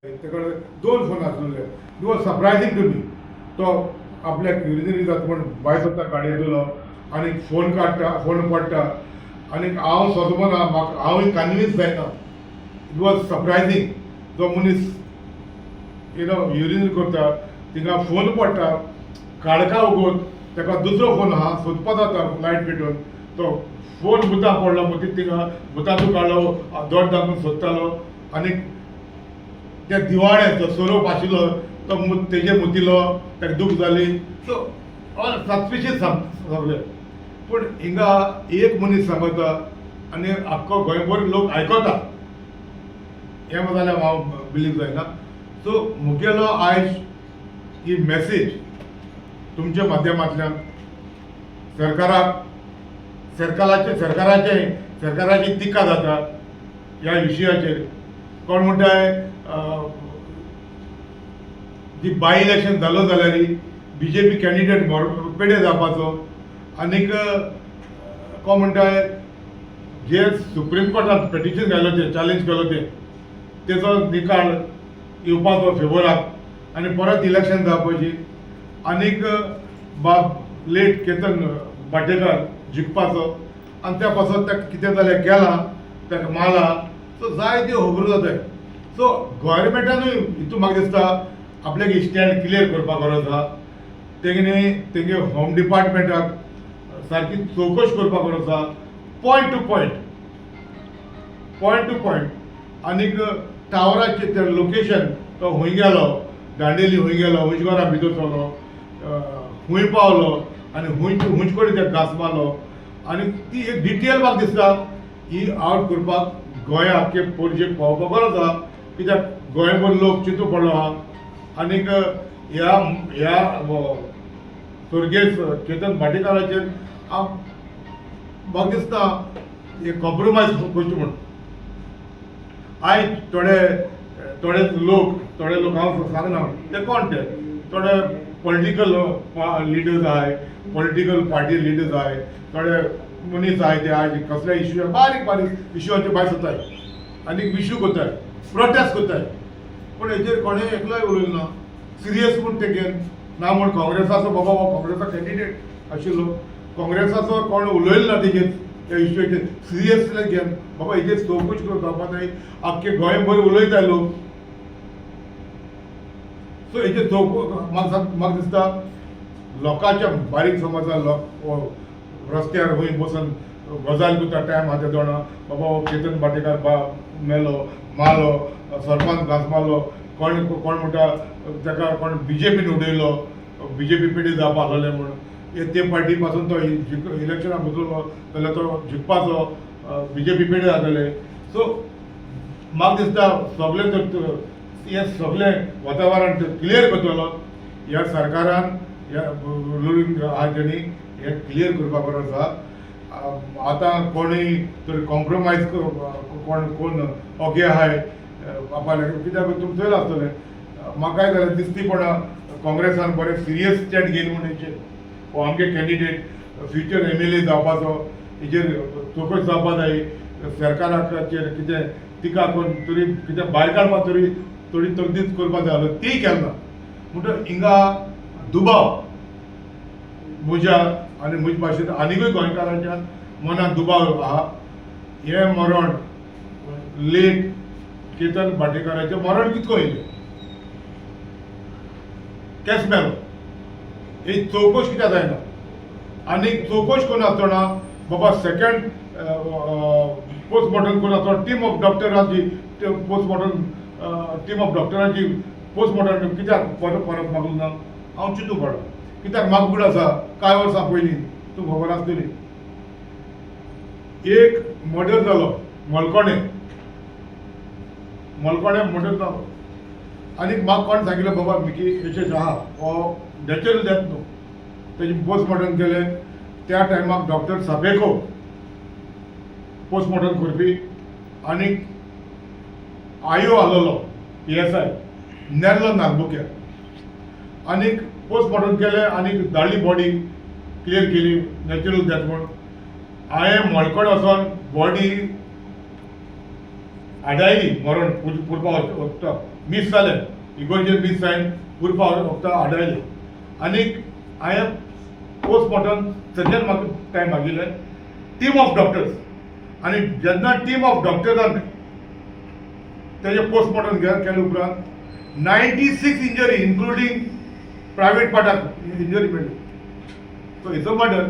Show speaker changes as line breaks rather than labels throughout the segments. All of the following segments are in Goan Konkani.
तेका दोन फोन आसलेले. It was surprising to me. तो आपल्याक युरिनरी जाता म्हण भायर सरता गाडयेंतलो आनी फोन काडटा, फोन पडटा आनी हांव सोदना, म्हाका हांवूय कन्विन्स जायना. It was surprising. जो मनीस युरिन करता, थिंगा फोन पडटा, काळखा उगोत ताका दुसरो फोन आहा, सोदपा जाता लायट पेटोवन. तो फोन मुता पडलो, मागीर थिंगा मुतांतू काडलो, दोट दामून सोदतालो आनी त्या दिवाळे तो सोरोप आशिल्लो, तो तेजे मुतिलो, ताका दूख जाली. सो ऑल सस्पिशियस सगळें. पूण हिंगा एक मनीस सांगता आनी आख्खो गोंयभर लोक आयकता, हें जाल्यार हांव बिलीव जायना. सो मुगेलो आयज ही मॅसेज तुमच्या माध्यमांतल्यान सरकाराक, सरकाराची टिका जाता ह्या विशयाचेर. कोण म्हणटाय, जी बाय इलेक्शन जालो जाल्यार बीजेपी कॅन्डिडेट पेडे जावपाचो. आनीक कोण म्हणटाय, जे सुप्रीम कोर्टान पिटिशन घालो तें चॅलेंज केलो तें, तेचो निकाल येवपाचो फेवराक आनी परत इलेक्शन जावपाची, आनीक बाब लेट केतन भाटेकार जिखपाचो आनी त्या पासत ताका कितें जालें केलां, ताका मारला. सो जाय त्यो खबरो जाताय. सो गव्हर्मेंटानूय हितून म्हाका दिसता आपल्याक स्टँड क्लियर करपाक गरज आहा. तेंगे तेंगे होम डिपार्टमेंटाक सारकी चवकश करपाक गरज आहा, point to point, point to point. आनीक टावराचें तें लोकेशन, तो खंय गेलो, दांडेली खंय गेलो, खंयच्या घरा भितर सरलो, खंय पावलो आनी खंय खंयचे कडेन ते घास मारलो आनी ती एक डिटेल म्हाका दिसता ही आवट करपाक गोंया आख्खे पणजेक पावपाक गरज आहा. कित्याक गोंयभर लोक चिंतू पडलो आहा. आनीक ह्या ह्या स्वर्गेस्त केतन भाटीकाराचेर हांव म्हाका दिसता हे कॉम्प्रोमायज करचें म्हूण. आयज थोडे थोडे लोक, हांव सांगना ते कोण ते, थोडे पॉलिटिकल लिडर्स आहाय, पॉलिटिकल पार्टी लिडर्स आहाय, थोडे मनीस आहाय, ते आयज कसल्या इश्यू, बारीक बारीक इश्यूचे भायर सरताय आनी इश्यू करताय, प्रोटेस्ट करताय. पूण हेजेर कोणें एकलोय उलयलो ना सिरियस म्हूण ते घेवन ना म्हूण. काँग्रेसाचो बाबा हो काँग्रेसाचो कॅन्डिडेट आशिल्लो, काँग्रेसाचो कोण उलयलो ना तेजेर, त्या इश्यूचेर सिरियसली घेवन बाबा हेजेर चवकशी करून जावपा जाय. आख्खे गोंयभर उलयता लोक. सो हेजेर चवक म्हाका दिसता लोकांच्या बारीक समाजा लोक रस्त्यार खंय बसून गजाल करता, टायम आहा ते जाणा बाबा हो केतन भाटेकार बा मेलो, मारलो, सरपंच घांस मारलो. कोण कोण म्हणटा ताका कोण बीजेपीन उडयलो, बीजेपी पेडे जावपा आसलेले म्हूण. हे ते पार्टी पासून तो इलेक्शनाक बसलो जाल्यार तो जिखपाचो, बीजेपी पेडे जातले. सो म्हाका दिसता सगळें तर हें सगळें वातावरण क्लियर करतलो ह्या सरकारान, ह्या रुलींग आहा तेणी हें क्लियर करपाक गरज आहा. आतां कोणूय तर कॉम्प्रोमायज कोण कोण ओगे आहाय आपल्या, कित्याक तुमी चोयलां आसतलें. म्हाकाय जाल्यार दिसती पण काँग्रेसान बरें सिरियस स्टँड घेयल म्हूण हेचेर. हो आमगे कॅन्डिडेट फ्युचर एमएलए जावपाचो, हेजेर चवकश जावपा जाय. सरकाराचेर कितें टिका करून तरी कितें भायर काडपाक तरी थोडी तजवीज करपाक जाय आसलो, तीय केलें ना. म्हणटकर हिंगा दुबाव म्हज्या आनी म्हजे भाशेन आनीकूय गोंयकारांच्या मनात दुबाव आहा, हें मरण लेट केतन भाटेकाराचें मरण कितको येयलें, केस मेलो, ही चवकश कित्याक जायना? आनी चवकश करून आसतना बाबा सेकंड पोस्टमॉर्टम करून आसतना टीम ऑफ डॉक्टरांची, पोस्टमॉर्टम टीम ऑफ डॉक्टरांची पोस्टमॉर्टम कित्याक परत परत मागूंक ना, हांव चिंतू पडलो. कित्याक म्हाका गुड आसा, कांय वर्सां पयलीं तूं खबर आसतली, एक मर्डर जालो मलकोणे, मलकोणे मर्डर जालो आनी म्हाका कोण सांगिल्लें बाबा मिकी एशें आहा, हो नॅचरल डेथ न्हू. तेजें पोस्टमॉर्टम केलें. त्या टायमाक डॉक्टर सापेको पोस्टमॉर्टम करपी आनी आयो आसलेलो पीएसआय नेल्लो नागबुक्या. आनी पोस्टमॉर्टम केलें आनी धाडली, बॉडी क्लियर केली नॅचरल डेथ म्हूण. हांवें मळकण वचोन बॉडी आडायली, मरण पुरपा वचता. मीस जालें, इगोर्जेन मीस जायन पुरपा वखदां हाडायलें आनीक हांवें पोस्टमॉर्टम सर्जन म्हाका टायम मागिल्लें, टीम ऑफ डॉक्टर्स. आनी जेन्ना टीम ऑफ डॉक्टर्सान तेजें पोस्टमॉर्टम केले उपरांत 96 इंजरी इन्क्लुडींग प्रायवेट पार्टाक इंजरी मेळ्ळी. सो हेचो मर्डर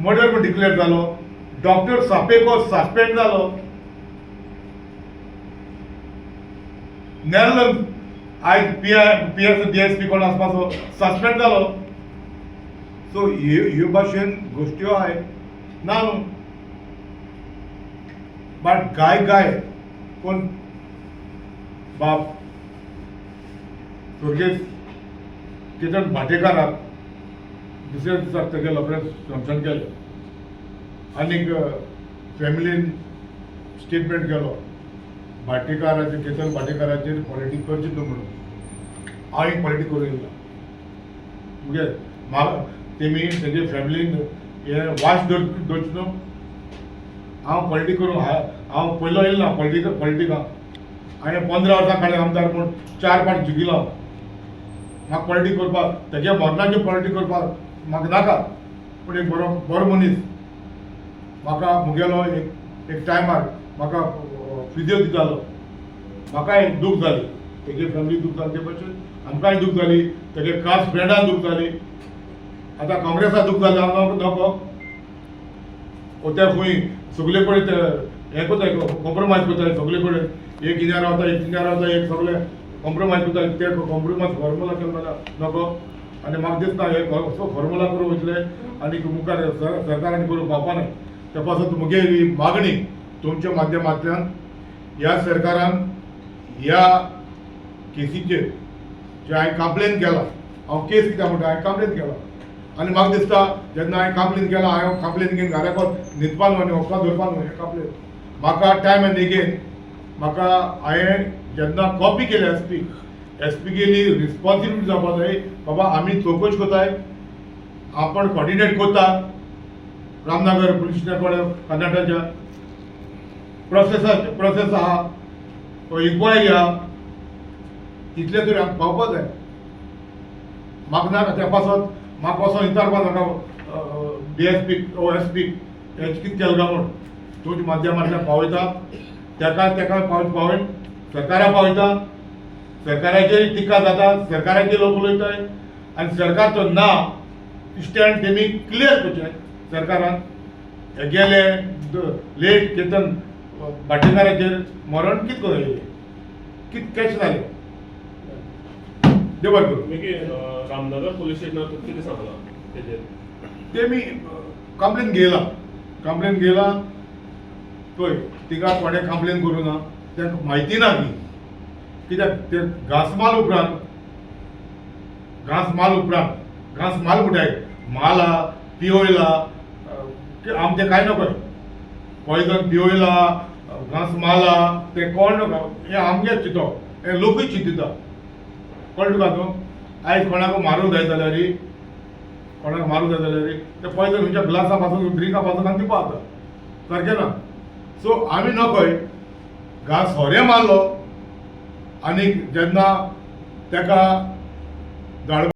मर्डर म्हूण डिक्लेअर जालो. डॉक्टर सापेको सस्पेंड जालो. नेरलन आयज PI PS DSP कोण आसपाचो सस्पेंड जालो. सो ह्यो ह्यो भाशेन गोश्ट्यो आहाय ना न्हू, बट गाय गाय कोण बाब स्वर्गेस्त केतन भाटेकाराक दुसऱ्या दिसाक तेगे रोखडेंच स्मशान केलें आनीक फॅमिलीन स्टेटमेंट केलो, भाटेकाराचेर, केतन भाटेकाराचेर पॉलिटीक करची न्हू म्हणून. हांव एक पॉलिटीक करूंक येयला मुगे म्हाका तेमी तेजे फॅमिलीन हे वास दवरचो न्हू. हांव पॉलिटीक करूंक हांव पयलो येयलो ना पॉलिटिकां. हांवें 15 वर्सां काडलें आमदार म्हूण, चार पाट जिखिलो. म्हाका पॉलिटीक करपाक, तेज्या मरणाचेर पॉलिटीक करपाक म्हाका नाका. पूण एक बरो बरो मनीस म्हाका मुगेलो एक एक टायमार म्हाका फिजियो दितालो. म्हाकाय दूख जाली, तेजे फॅमिली दूख जाली, ते भशेन आमकांय दूख जाली, तेगे खास फ्रेंडांक दूख जाली. आतां काँग्रेसाक दूख जाली हांव नको ते खंय सगळे कडेन ते हें करताय, कॉम्प्रोमायज करताय सगळे कडेन. एक हिंगा रावता, एक थिंगा रावता, एक सगळे कॉम्प्रोमायज करता. ते कॉम्प्रोमायज फॉर्मुला केलो जाल्यार नको. आनी म्हाका दिसता हे असो फॉर्मुला करूंक वयतले आनी मुखार सरकारान करूंक पावपा. ते पासत मुगेली मागणी तुमच्या माध्यमांतल्यान, ह्या सरकारान ह्या केसीचेर जे हांवें कंप्लेन केला, हांव केस कित्याक म्हणटा, हांवें कंप्लेन केला आनी म्हाका दिसता जेन्ना हांवें कंप्लेन केला, हांवें कंप्लेन घेवन घरा न्हिदपा न्हू आनी वखदां दवरपा न्हू. हें कंप्लेन म्हाका टायम एंड अगेन म्हाका हांवें जेन्ना कॉपी केली एसपी, एसपीगेली रिस्पॉन्सिबिलिटी जावपा जाय, बाबा आमी चवकशी करताय, आपण कॉर्डिनेट करता रामनगर पुलीस स्टेशना कडेन. कर्नाटकाच्या प्रोसेसा प्रोसेस आहा, तो इन्क्वायरी आहा, तितले तरी आमकां पावपा जाय. म्हाका नाका त्या पासत म्हाका वचोन विचारपा नाका डीएसपी ओ एसपी हेच कितें केलें काय म्हूण. तुमच्या माध्यमांतल्यान पावयता तेका, तेका पावयन सरकारा पावयता. सरकाराचेर टिका जाता, सरकाराचेर लोक उलयताय आनी सरकार तो ना स्टँड तेमी क्लियर करचें. सरकारान हेगेले लेट केतन भाटेकाराचेर मरण कितें करून येयलें, कितें कशें जालें, देव बरें करूं.
मागीर रामनगर पुलीस स्टेशनार तुका कितें सांगलां तेजेर?
तेमी कंप्लेन घेयला, कंप्लेन घेयला. पळय, तिका कोणें कंप्लेन करूं ना, तांकां म्हायती ना की कित्याक ते घांस माल उपरांत, घांस माल उपरांत, घांस माल म्हणटाय, माला पिवयला, आमचें कांय नको. पॉयजन पिवयला, घांस माला, ते कोण नको. हें आमगें चिंतप, हें लोकूय चिंतिता. कळ्ळें तुका न्हू? आयज कोणाक मारूंक जाय जाल्यार, कोणाक मारूंक जाय जाल्यार ते पॉयजन खंयच्या ग्लासा पासून, ड्रिंका पासून आनी दिवपा जाता, सारकें ना? सो आमी नकय घांस सोरें मारलो आनी जेन्ना ताका धाड